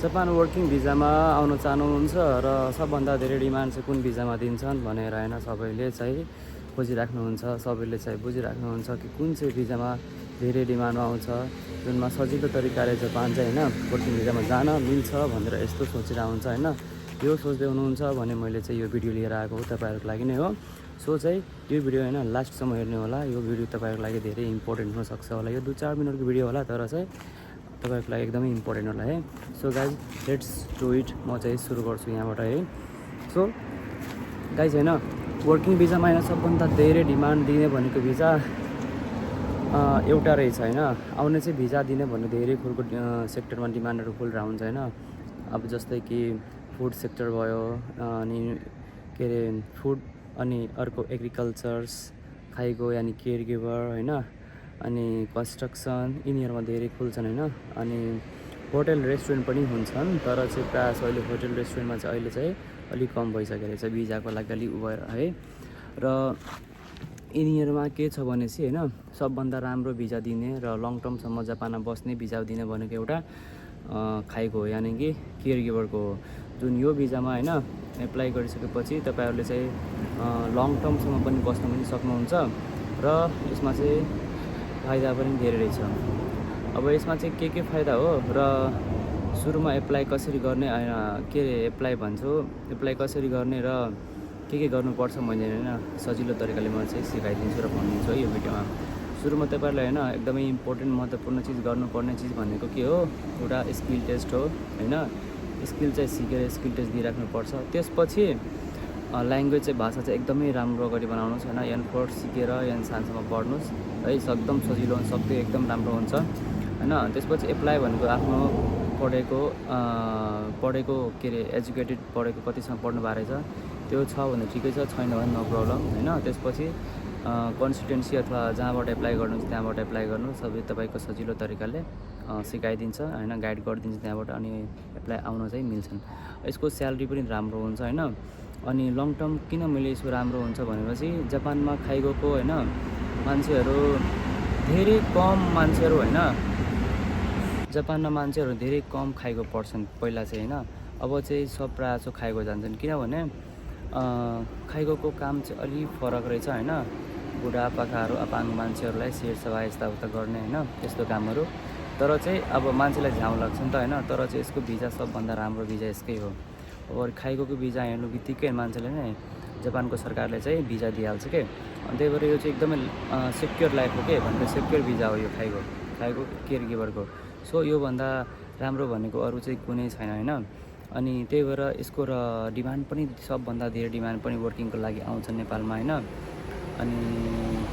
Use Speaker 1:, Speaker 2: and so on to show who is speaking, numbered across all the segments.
Speaker 1: Japan working भिजामा आउन चाहनुहुन्छ र सबभन्दा धेरै डिमान्ड चाहिँ कुन भिजामा दिन्छन् भनेर होइन सबैले चाहिँ खोजिराख्नुहुन्छ, सबैले चाहिँ बुझिराख्नुहुन्छ कि कुन चाहिँ भिजामा धेरै डिमान्ड आउँछ, जुनमा सजिलो तरिकाले जापान चाहिँ होइन वर्किङ भिजामा जान मिल्छ भनेर यस्तो सोचिरहेको हुन्छ होइन। यो सोच्दै हुनुहुन्छ भने मैले चाहिँ यो भिडियो लिएर आएको हो तपाईँहरूको लागि नै हो। सो चाहिँ यो भिडियो होइन लास्टसम्म हेर्ने होला। यो भिडियो तपाईँहरूको लागि धेरै इम्पोर्टेन्ट हुनसक्छ होला। यो 2-4 मिनटको भिडियो होला, तर चाहिँ तपाईँहरूको लागि एकदमै इम्पोर्टेन्ट होला है। So guys let's do it. म चाहिँ सुरु गर्छु यहाँबाट है। सो गाइज होइन वर्किङ भिजामा होइन सबभन्दा धेरै डिमान्ड दिने भनेको भिजा एउटा रहेछ होइन। आउने चाहिँ भिजा दिने भन्ने धेरै कुरोको सेक्टरमा डिमान्डहरू खुलिरहेको हुन्छ होइन। अब जस्तै कि फुड सेक्टर भयो, अनि के अरे फुड, अनि अर्को एग्रिकल्चर्स, खाइगो यानि केयर गिभर होइन, अनि कन्स्ट्रक्सन, यिनीहरूमा धेरै खुल्छन् होइन। अनि होटल रेस्टुरेन्ट पनि हुन्छन्, तर चाहिँ प्रायः जस्तो अहिले होटल रेस्टुरेन्टमा चाहिँ अहिले चाहिँ अलिक कम भइसकेको रहेछ भिजाको लागि अलिक भएर है। र यिनीहरूमा के छ भनेपछि होइन सबभन्दा राम्रो भिजा दिने र लङ टर्मसम्म जापानमा बस्ने भिजा दिने भनेको एउटा खाइगो हो यानि कि केयर गिभरको हो। जुन यो भिजामा होइन एप्लाई गरिसकेपछि तपाईँहरूले चाहिँ लङ टर्मसम्म पनि बस्न पनि सक्नुहुन्छ र यसमा चाहिँ फाइदा पनि धेरै रहेछ। अब यसमा चाहिँ के फाइदा हो र सुरुमा एप्लाई कसरी गर्ने, के अरे एप्लाई कसरी गर्ने र के गर्नुपर्छ मैले होइन सजिलो तरिकाले म चाहिँ सिकाइदिन्छु र भनिदिन्छु है यो भिडियोमा। सुरुमा तपाईँहरूलाई होइन एकदमै इम्पोर्टेन्ट महत्त्वपूर्ण चिज गर्नुपर्ने चिज भनेको के हो, एउटा स्किल टेस्ट हो होइन। स्किल चाहिँ सिकेर स्किल टेस्ट दिइराख्नुपर्छ। त्यसपछि ल्याङ्ग्वेज चाहिँ भाषा चाहिँ एकदमै राम्रो गरी बनाउनुहोस् होइन। N4 सिकेर N7सम्म पढ्नुहोस् है, एकदम सजिलो हुन्छ, सक्दै एकदम राम्रो हुन्छ होइन। त्यसपछि एप्लाई भनेको आफ्नो पढेको के अरे एजुकेटेड पढेको कतिसम्म पढ्नु भएको रहेछ त्यो छ भने ठिकै छ, छैन भने नो प्रब्लम होइन। त्यसपछि कन्सिस्टेन्सी अथवा जहाँबाट एप्लाई गर्नुहुन्छ त्यहाँबाट एप्लाई गर्नु, सबै तपाईँको सजिलो तरिकाले सिकाइदिन्छ होइन, गाइड गरिदिन्छ त्यहाँबाट, अनि एप्लाई आउन चाहिँ मिल्छन्। यसको स्यालेरी पनि राम्रो हुन्छ होइन। अनि लङ टर्म किन मैले यसको राम्रो हुन्छ भनेपछि जापानमा खाइगोको होइन मान्छेहरू धेरै कम मान्छेहरू होइन, जापानमा मान्छेहरू धेरै कम खाइगो पढ्छन् पहिला चाहिँ होइन। अब चाहिँ सब प्रायः जस्तो खाइगो जान्छन्, किनभने खाइगोको काम चाहिँ अलिक फरक रहेछ होइन। बुढापाकाहरू अपाङ्ग मान्छेहरूलाई सेरसेवा यस्ताउता गर्ने होइन त्यस्तो कामहरू। तर चाहिँ अब मान्छेलाई झ्याउ लाग्छ नि त होइन, तर चाहिँ यसको भिजा सबभन्दा राम्रो भिजा यसकै हो। अब खाइगोको भिजा हेर्नु बित्तिकै मान्छेले नै जापानको सरकारले चाहिँ भिजा दिइहाल्छ के। अनि त्यही भएर यो चाहिँ एकदमै सेक्योर लाइफ हो के भनेर सेक्योर भिजा हो यो खाइगो केयर गिभरको। सो योभन्दा राम्रो भनेको अरू चाहिँ कुनै छैन होइन। अनि त्यही भएर यसको र डिमान्ड पनि सबभन्दा धेरै डिमान्ड पनि वर्किङको लागि आउँछ नेपालमा होइन। अनि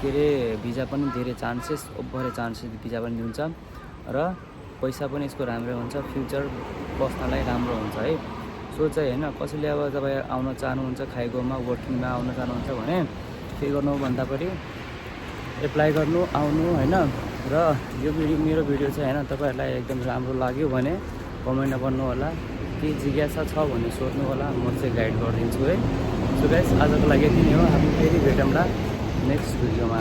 Speaker 1: के अरे भिजा पनि धेरै ओभर चान्सेस भिजा पनि दिन्छ र पैसा पनि यसको राम्रै हुन्छ, फ्युचर बस्नलाई राम्रो हुन्छ है। सो चाहिँ होइन कसैले अब तपाईँ आउन चाहनुहुन्छ खाइगोमा वर्किङमा आउन चाहनुहुन्छ भने के गर्नु भन्दा पनि एप्लाई गर्नु आउनु होइन। र यो मेरो भिडियो चाहिँ होइन तपाईँहरूलाई एकदम राम्रो लाग्यो भने कमेन्टमा भन्नु होला, केही जिज्ञासा छ भने सोध्नु होला, म चाहिँ गाइड गरिदिन्छु है। सो गाइस आजको लागि यति नै हो। हामी फेरि भेटौँला नेक्स्ट भिडियोमा।